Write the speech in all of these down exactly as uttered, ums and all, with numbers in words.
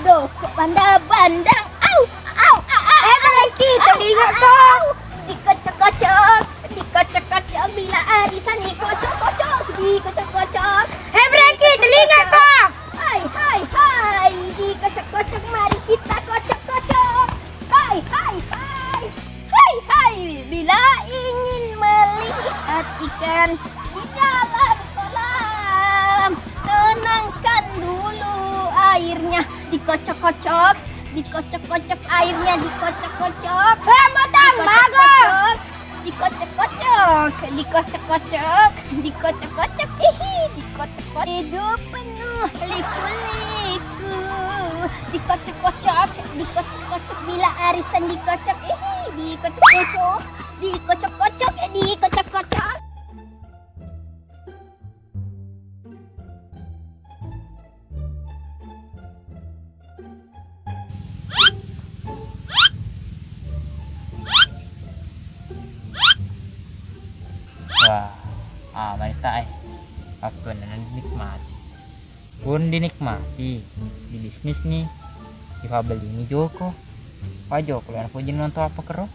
Loh, kok banda-bandang? Au, au, au, au. Eh, Frankie, au, telinga au, kok. Au. Dikocok-kocok, dikocok-kocok, bila arisan dikocok-kocok, dikocok-kocok. Eh, Frankie, telinga kok. Hai, hai, hai, dikocok-kocok, mari kita kocok-kocok. Hai, hai, hai. Hai, hai, bila ingin melihat ikan di dalam kolam, tenangkan dulu airnya. Dikocok-kocok, dikocok-kocok airnya, dikocok-kocok. Eh, mau tambah, dikocok-kocok, dikocok-kocok, dikocok-kocok, dikocok-kocok. Ihi, dikocok-kocok. Hidup penuh liku-liku. Dikocok-kocok, dikocok-kocok, bila arisan dikocok, ih, dikocok-kocok, dikocok-kocok, eh, dikocok-kocok. Wah, ah, mari tak, eh. Aku nana nikmati. Pun dinikmati, di bisnis ni, dipabelini joko. Pa joko lo napojini nonton apa kero?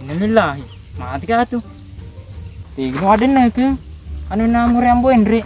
Innalillahi, mati ka tu. Tegano adenna ke anu na muri ambo enre.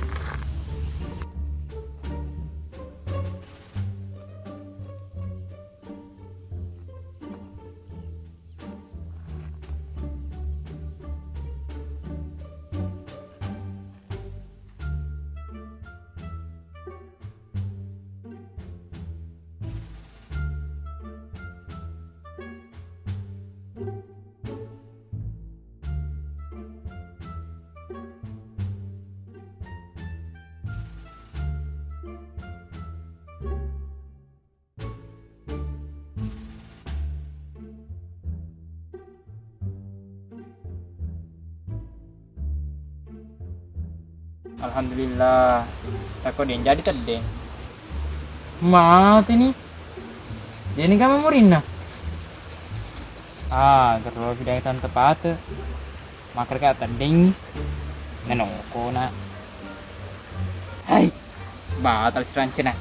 Alhamdulillah, tako deng jadi teddeng. Mate ni. Deni ka memorinna. Ah, gero bidang tante pate. Makkeda ka teddeng. Nenoko na. Hai. Batal si rancana.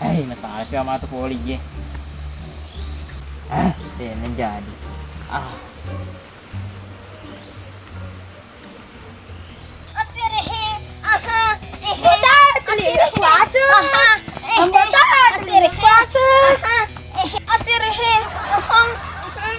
Hai, nasala si matu poli ye. Ah, tena jadi. Ah. Asirihi, aha, ehe. Buta, tuli kuasa. Aha, ehe. Buta, tuli kuasa. Aha, ehe. Asirihi, aha, ehe.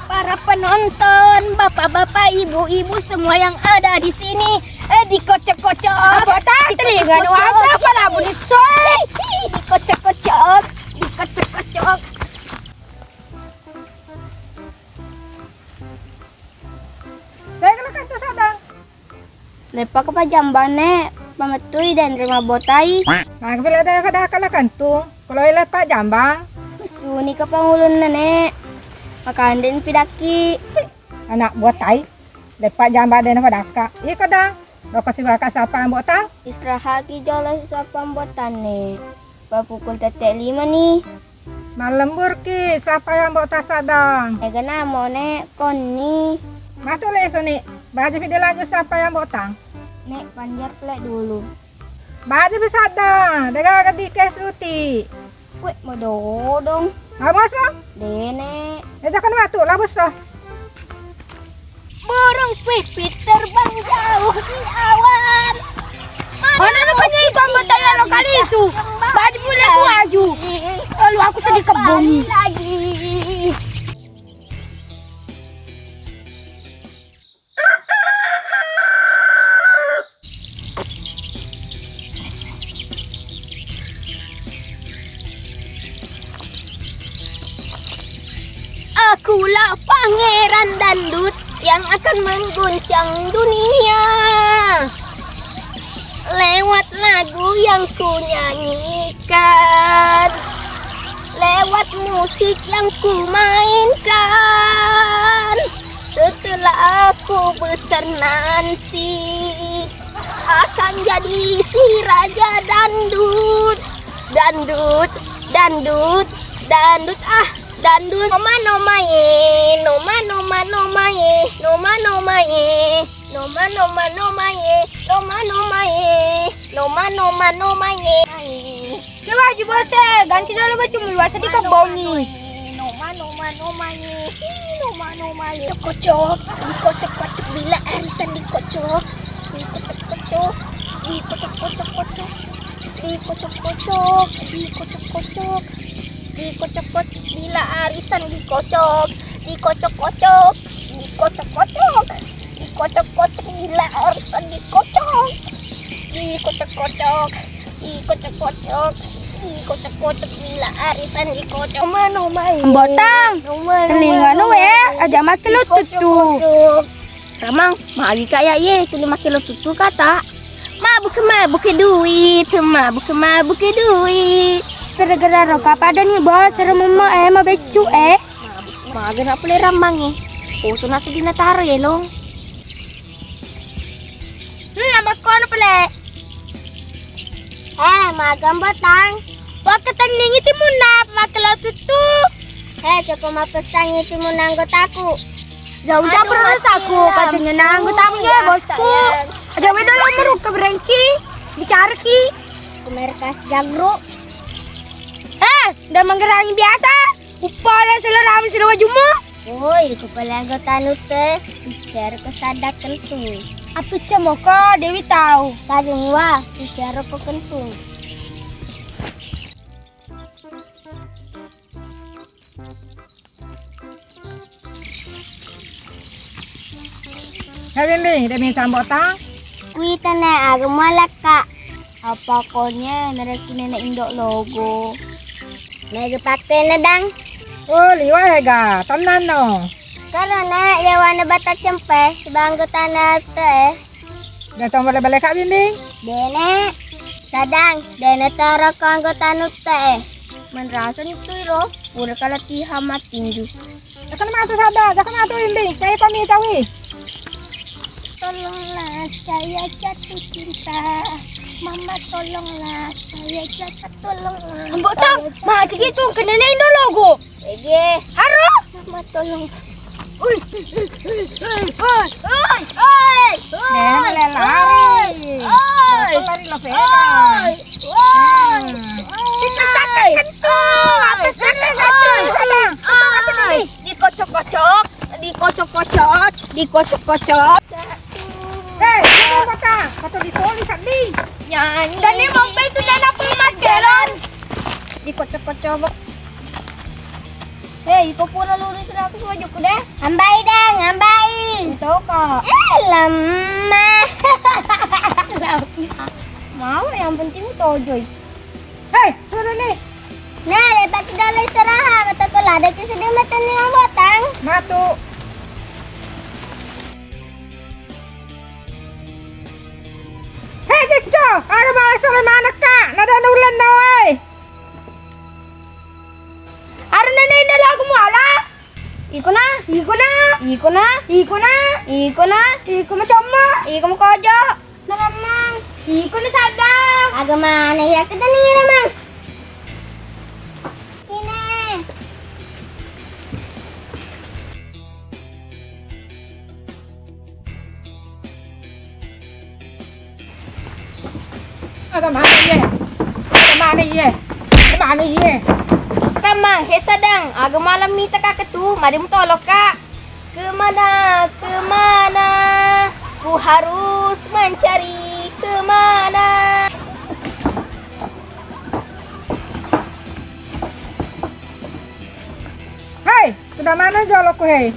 Para penonton, bapak-bapak, ibu-ibu, semua yang ada di sini, eh, dikocok-kocok. Apa tak telinga nuasa, apa labu ni soy? Ih, dikocok-kocok, dikocok-kocok. Saya kena kantor sadang. Leppaka pajjambang, Nek, pamettui denre mabbotai. Makkapila de fadaka lakantung, kalau lepa jambang. Suni ka pangulunna, Nek. Makandeni pidakki. Anak botai, lepa jambang de na fadaka. Iko dang, loko sibaka sapa ambo tang. Istirahatki jolo sapa ambo tang, Nek. Ba pukul tette lima ni. Mallemburki, sapa yang bau tasadang? Ega namo, Nek, konni. Matu leso ni, baja video lanjut sapa yang bau tang? Nek, panjar plek dulu. Baja bisa dang, dega gedi kes ruti. Wek, mododong. Apa so? Dene. Itu kan waktu, labus so. Burung pipit terbang jauh di awan. Mana rupanya itu anggota yang lokal isu? Baju boleh aku aju. Lalu aku sedih kebun. Lagi. Akulah pangeran dangdut yang akan mengguncang dunia. Lewat lagu yang kunyanyikan, lewat musik yang kumainkan. Setelah aku besar nanti, akan jadi si raja dangdut. Dangdut, dangdut, dangdut, ah, dangdut. Noma noma ye, noma noma noma ye, noma noma ye, noma noma noma ye, noma noma ye, noma noma noma ye. Ke waju bose, ganti dolo baju mulu, asa dikebongi. Noma, noma, noma ye. Ih, noma, noma ye. Kocok-kocok, dikocok-kocok bila arisan dikocok. Dikocok-kocok, dikocok-kocok, kocok. Dikocok-kocok, dikocok-kocok. Dikocok-kocok bila arisan dikocok. Dikocok-kocok, dikocok-kocok. Dikocok-kocok bila arisan dikocok. Dikocok-kocok. Dikocok-kocok. Dikocok-kocok bila arisan dikocok. Mano mai. Mbotang. Telinga nu we, aja make lo tuttu. Ramang, magi kaya ye, tuli make lo tuttu kata. Mabuk, mabuk duit, mabuk, mabuk duit. Gara-gara roka pada nih, Bos, serem mama, eh, mabeccu, eh. Maga na pole rammangnge. Poso na seddi na taro yelong. Hmm, mamakkono pole. Eh, maga Mbotang. Wakkatenningi timunna, makkelo tuttu. Eh, coko mapessangi timunna anggotaku. Jauh jauh perlu aku, kacanya na anggotamu ya, bosku. Aja wedo lo meruk ke berengki, bicara ki. Kumerkas jagru. Eh, dan menggerangi biasa. Uppada seleramu sila wajumu. Woi, kupale anggota nutte, bicara ko sadda kentung. Apicca moko, Dewi tau. Kadung wa, bicara ko kentung. Hei, Binding, de' mi tambok tang? Kuita ne, aga mualakka. Apa konye, narekki nene indo logo. Mega pakkena, Dang. Oh, liwa hega, tennanno. Karena ne, yawana bata cempe, siba anggotana te. De' to bale-bale ka, Binding? De' ne. Sadang, de' na toro ko anggotanu te. Manrasa ni tu ro, pura ka latihan mattinju. Jaka matu sadda, jaka matu Binding, saya pamita wi. Tolonglah, saya jatuh cinta. Mama, tolonglah, saya jatuh, tolonglah. Ambo tang, mati gitu, kena nendo logo. Ege. Haro. Mama, tolong. Ui, ui, ui, ui, ui, ui, ui. Nene lari. Oi. Lari lo, Fera. Oi. Oi. Hmm. Oi. Kita sakit kentung. Apa sakit kentung? Oi. Dikocok-kocok, dikocok-kocok, dikocok-kocok. Hei, siapa kata? Kata ditulis tadi. Nyanyi. Dan ini mau itu dan apa magelon? Dikocok-kocok. Hei, iko pura lurus ratus wajuku deh. Ambai dang, ambai. Itu kok. Eh, lemah. Mau yang penting tojoi. Hei, turun nih. Nah, lepas kita istirahat, atau kalau ada kisah dia matanya Botang. Matu. Hei, Cicco, ada masalah mana kak? Nada nulen nawai. Arena nenda lagu muala. Iko na, iko na, iko na, iko na, iko na, iko macamma, iko makojo. Narammang. Iko na sadda. Aga mana ya, kita nih, Ramang. Sini. Aga mana iye? Aga mana iye? Aga mana iye? Ramang, he sadang, aga malam mita kaka tu, mari mutolokka. Kemana, kemana? Ku harus mencari kemana? Hei, sudah mana jolokku, hei?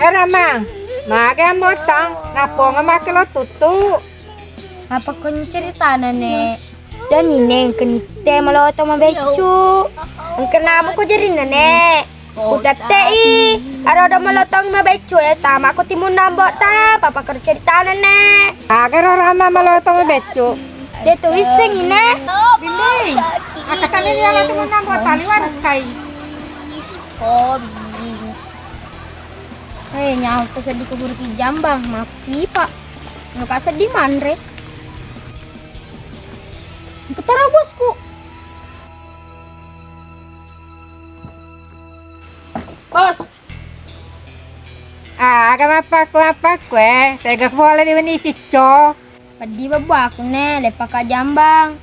Eh, Ramang, mage Ambo Tang, napponga makkelo tuttu. Apa kunni ceritana, Nek? Dan ini kenitte maloto mabeccu. Engka namu ko jerinna, Nek? Kutette'i, ero do melotong mabeccu e, tama ku timunna ambo ta, papa kero ceritana ne. Aga ro rama melotong mabeccu. De tu wissengi ne. Bimbing, akatane ni ala timunna ambo ta liwar kai. Hei, nyawa peseddi kubur ki jambang, masipa. Nggak seddi manre. Ketara bosku. Bos. Ah, aga mappakku-mappakku, eh. Tega pole di wenni cicco. Peddi bebbaku ne, leppaka jambang.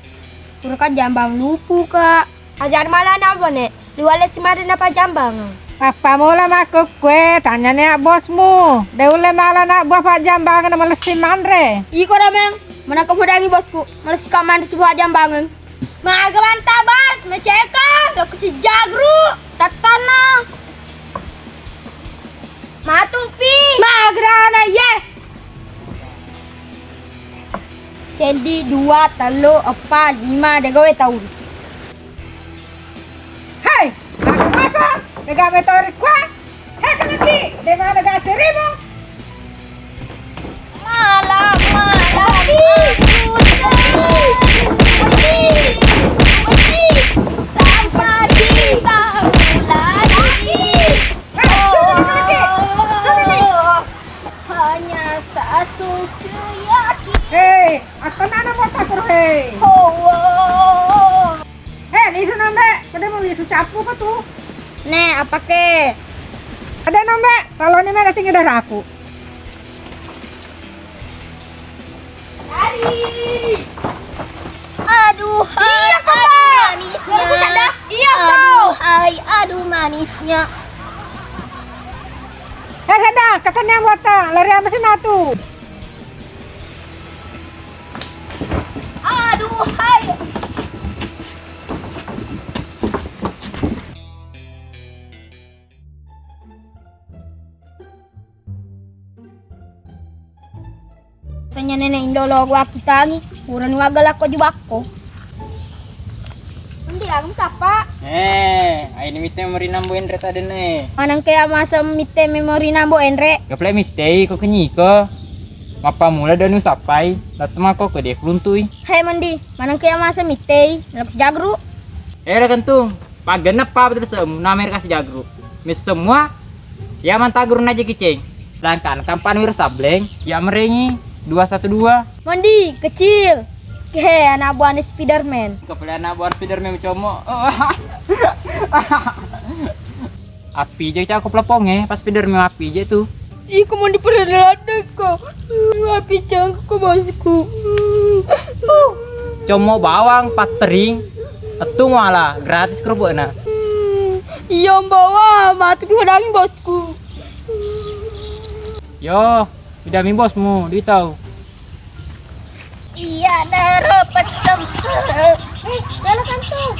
Turaka jambang lupu ka. Ajar mala nabo ne, liwale simare napa jambang. Mappamola makkukkue, tanya ne bosmu. De ulle mala nabbuah pajjambangan na malessi manre. Iko rameng, manakko podangi bosku, malessi ka manre sibuah jambangeng. Maga manta, Bos, meceka, gak kusijagru. Tattana. Matu pi. Magrana ye. Seddi, dua, tellu, eppa, lima, degawe tauri. Hei, maga masa, degawe tauri kua. Hei, kalaki, de mana gas dirimu? Malam-malam aku sedih, pedih, pedih, tanpa cintamu lagi. Oh, hanya satu keyakinan. Hei, atau nana mau takut, hei. Oh, oh. Hei, lisu nombe, kada mau lisu capu kau tuh. Ne, apa ke? Ada nombe, kalau ini merah tinggi darahku. Aduhai, iya, aduh manisnya. Iya, aduhai, aduh manisnya. Eh, sada, katanya buat ta, lari apa sih matu? Aduhai. Tanya nenek Indo lo gua kitangi, purani waga lakko jubakko. Endi aku sapa? Eh, aini mitte merinambo enre tadenne. Maneng ke masa mitte memori nambo enre. Gaple mittei ko kenyiko. Mappamula danu sapai, lattu mako ko de fluntui. Hai Mendi, maneng ke masa mittei, lapis jagru. Eh, Rakentung. Paggenna pa betul sem, nama mereka si jagru. Mis semua, ya mantaguru naja kiceng. Sedangkan kampana wiro sableng, ya merengi dua satu dua. Mondi, kecil. He, anak buahnya Spiderman. Kepala anak buah Spiderman, como. Api je cako pelepong, eh, pas Spiderman api je tuh. Iko mau diperadaladeko. Api cangkok bosku. Como bawang patering, etu muala gratis kerupukna. Iya, bawa mati dihadangi bosku. Yo, idami bosmu, ditau. Iya, naro pesem. Eh, lalo kantung.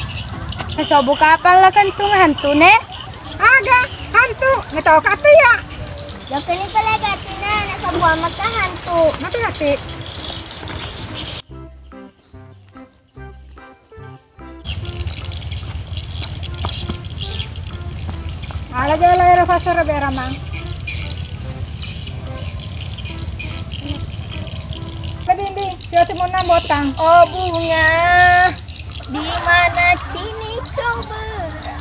Kesobu kapal la kantung hantu ne? Aga, hantu, ngetau katu ya. Jokeni pale gatina, nak sobu maka hantu. Mati mati. Ala jolo ero fasara beramang. Bimbing, sioti mona botang. Oh bunga, di mana kini kau berada?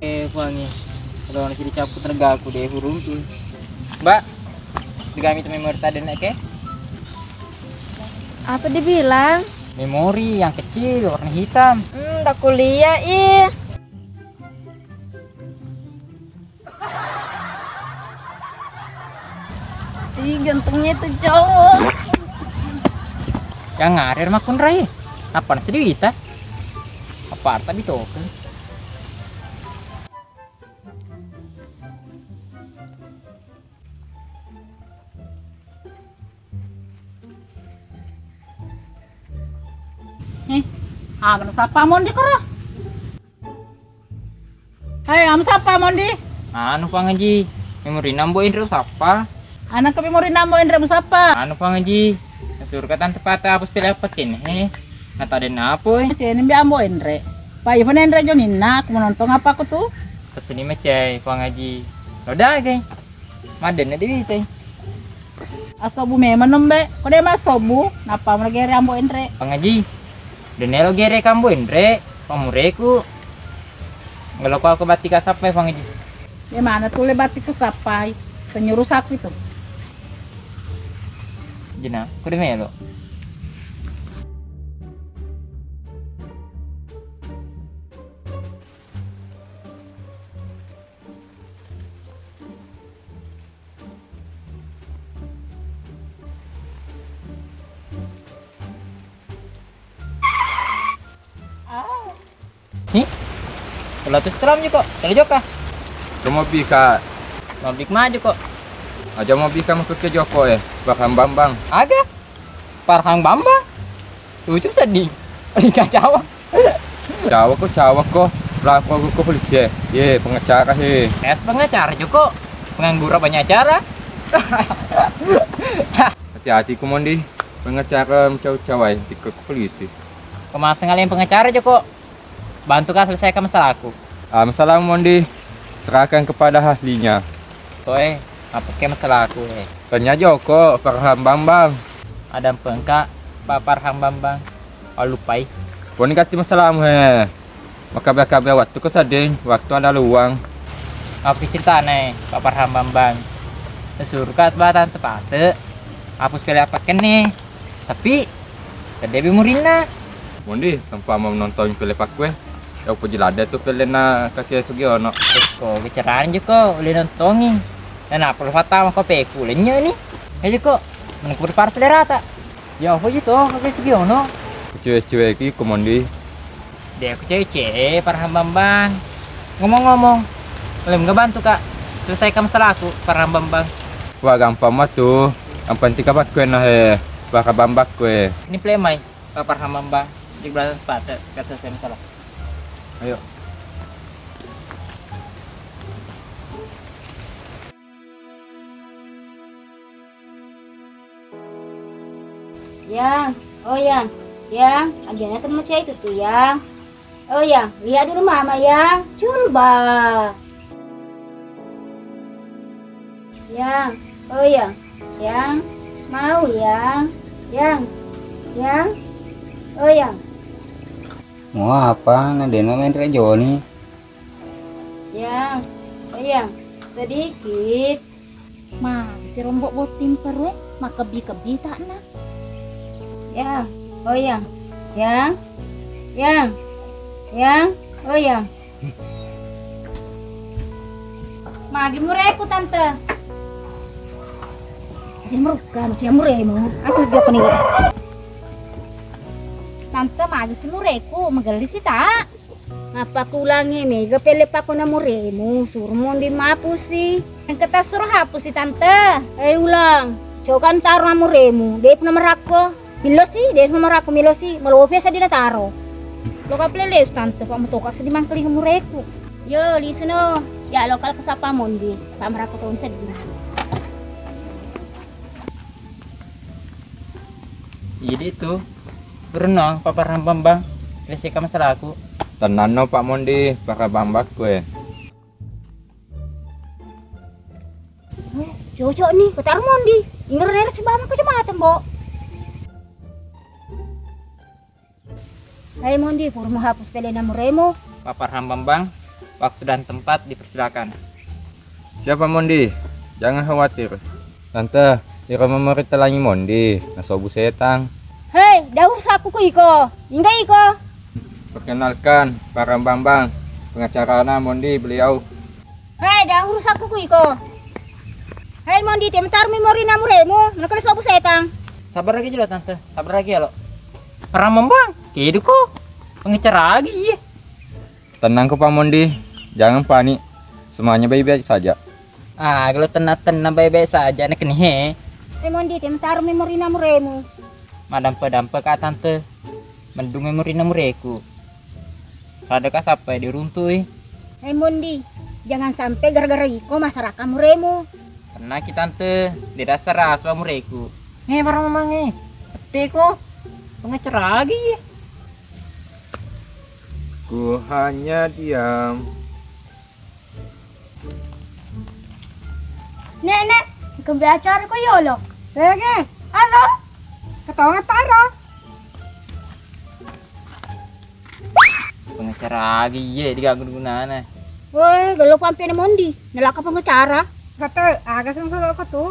Eh, Puangnge, kalau nasi dicampur tenaga aku deh, hurungku. Mbak, digami tu memori tadi nak ke? Apa dibilang? Memori yang kecil, warna hitam. Hmm, tak kuliah, ih. Ih, gantengnya itu cowok. Yang ngarer makkunrai. Apa sedih wita? Apa arta bitokeng? Eh, aga nasappa Mondi koro? Hei, aga nasappa Mondi? Anu, Pang Haji, memori nambo enre usappa. Anakku memori nambo enre musappa. Anu, Pang Haji, nasuruka Tante Pate hapus pele apa kene, he? Nata den apa, eh? Cene mbi ambo enre. Pa iya pun enre joninna, aku menonton apa aku tuh? Peseni mecai, Pang Haji. Lo dagai. Maddenna diwitai. Asobu memang nombe, ko de masobu, nappa mula gere ambo enre. Pang Haji, de nelo gere kambo enre, pamureku. Ngeloko aku batti kasappai, Pang Haji. De mana tule batti kusappai, penyurusaku itu. Jena, ko de melo. Hi? Ulatus telam juko, tele joka. Kemobika. Mabik maju kok. Aja mobika makuke joko, eh, Farhang Bambang. Aga? Farhang Bambang? Lucu sedih. Lika cawa. Cawa ko, cawa ko. Lapor ko polisi, eh. Ye, pengacara, he. Es pengacara juko. Pengangguran banyak acara. Hati-hati ko, Mondi. Pengacara mencau-cawai, tiko ko polisi. Kemasa ngaleng pengacara juko. Bantu ka selesaikan masalahku. Ah, masalahmu, Mondi, serahkan kepada ahlinya. Toe, apa ke masalahku, eh? Tanya joko, Farhang Bambang. Ada pengka, Pak Farhang Bambang. Oh, lupai. Poni kati masalahmu, he. Makabe-kabe waktu ko sedeng, waktu ada luang. Apa ceritana, eh, Pak Farhang Bambang? Suruh ka ba Tante Pate. Hapus pele apa kene? Tapi, keddebi murinna. Mondi, sempa mau nonton film pakkue. Ya, upoji ladde tu filmna Kakek Sugiono. Eko, bicaraan juko, ule nontongi. Dan apa lu fatama ko peku, lenye ni. Ya juko, menengku berpar selerata. Ya, upoji to, Kakek Sugiono. Kucue-cue ki ko, Mondi. De' aku cewek-cewek, Farhang Bambang. Ngomong-ngomong, boleh nggak bantu, Kak? Selesaikan masalahku, Farhang Bambang. Wah, gampang matu. Yang penting kabar kue nah, eh. Farhang Bambang kue. Ini play mai, Kak Farhang Bambang. Di belakang sepatu, Kak, selesai masalah. Ayo. Yang, oh Yang, Yang, aja na temu cai itu tuh Yang. Oh Yang, lihat dulu Mama Yang, coba. Yang, oh Yang, Yang, mau Yang, Yang, Yang, oh Yang. Mau apa? Nah, deno main Joni. Yang, oh Yang, sedikit. Magi si rombo botting perue, makkebbi-kebbi takna. Yang, oh Yang, Yang, Yang, Yang, oh Yang. Magi mureku, Tante? Aja merukka, aja muremu. Aku joko ni. Tante, magi si mureku, magelli si tak? Mappakulangnge mega pelle pakkona muremu, suro Mondi mapusi. Engka tassuro hapusi, Tante. Eh, Ulang, cokan taro muremu, de'pa namarakko. Millosi, de'pa namarakko, millosi, malope seddi nataro. Loka pelle lesu, Tante, pa matoka seddi mangkeling mureku. Yo, lisuno, ja lokal kesapa Mondi, pa marakko tong seddi. Idi tu, berenang, Pak Farhang Bambang, selesaikan masalahku. Tenanno, Pak Mondi, Farhang Bambang kue. Oh, cocok nih, kata Mondi. Ingger nere si Bambang kecamatan, Bo. Hai Mondi, purmu hapus pelena muremu. Pak Farhang Bambang, waktu dan tempat dipersilakan. Siapa Mondi? Jangan khawatir. Tante, iro memerita langi Mondi, nasobu setang. Hei, dahu saku ku iko. Ingga iko. Perkenalkan, Farhang Bambang, pengacarana Mondi beliau. Hei, dahu saku ku iko. Hei Mondi, temtar memori namuremu, nakale sobu setang. Sabar lagi jelo, Tante. Sabar lagi ya, lo. Paramang bang, keduko. Pengeceragi iye. Tenang ko Pak Mondi, jangan panik. Semuanya baik-baik saja. Ah, kalau tenang-tenang baik-baik saja nak ni he. Eh Mondi, tem taruh memorina muremu. Madampe-dampe ka tante. Mendung memorina mureku. Sadaka sappai diruntui. Eh Mondi, jangan sampai gara-gara iko masyarakat muremu. Tenang ki tante, de rasa-rasa mureku. Eh, para mamange. Petteko. Pengeceragi. Ku hanya diam. Nek, nek, kembe acara ko yolo. Rege. Aro. Ketonga taro. Pengeceragi iye diganggu gunana. Woi, gelo pampena Mondi. Nelaka pengecara. Kata aga sing ko tu.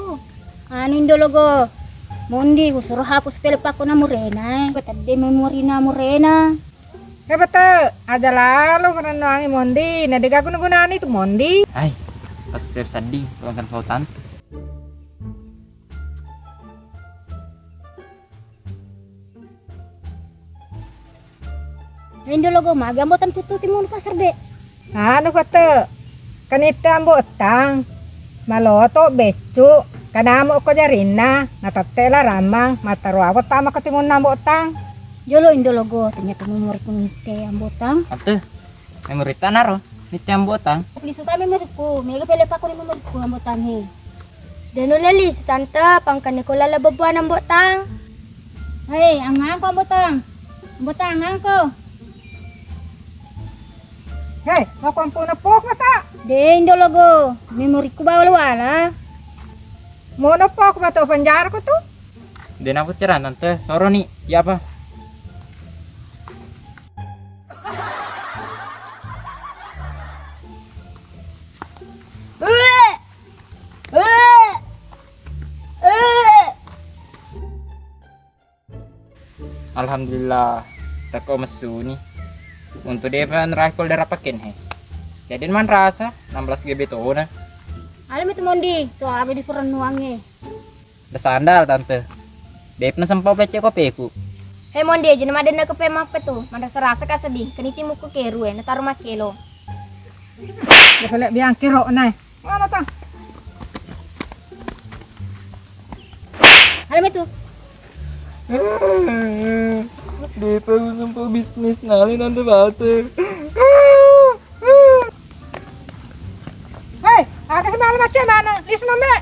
Anu Indologo. Mondi, usuro hapus pele pakko na murena, eh. Betedde memorina murena. Eh, bete, aja lalo merennuangi Mondi. Na dega guna-gunani tu Mondi. Ai, pasir sedih, ulang kan tante. Indologo, magi Ambo Tang tuttuki munu pasar, Dek? Anu, Pete, kan itte Ambo Tang. Maloto beccu, kanamo ko jarinna, natette la ramang, mattaro apa tama ko timunna Ambo Tang. Jolo Indologo, ternyata memoriku nitte Ambo Tang. Tante, memorita naro, nitte Ambo Tang. Lisuka memoriku, mega pele pakko ni memoriku Ambo Tang he. Denu leli su tante, pangkani ko lala bebuana Ambo Tang. Hei, angangko Ambo Tang. Ambo Tang, angangko. Hei, mau kuampuna pok mata. De Indologo, memoriku bawa wala. Mau nopo aku mata penjara ko tu. De naku cerang tante, soro ni, iya apa? Alhamdulillah, teko messuni. Untuk dia pun rakol darah paken he. Jadi man rasa enam belas G B tona. Alami tu Mondi, tu apa di perennuange? Dasandal tante. Dep na sempa pecce kopeku. He Mondi, aja na madenna ke pemape tu. Manrasa-rasa ka sedih. Keniti muku kerue, na taru makkelo. Dia pele biang kero nai. Mana ta? Ada metu. Depa sempa bisnis nali tante bate. Hei, ada semalam macam mana? Lis nombe.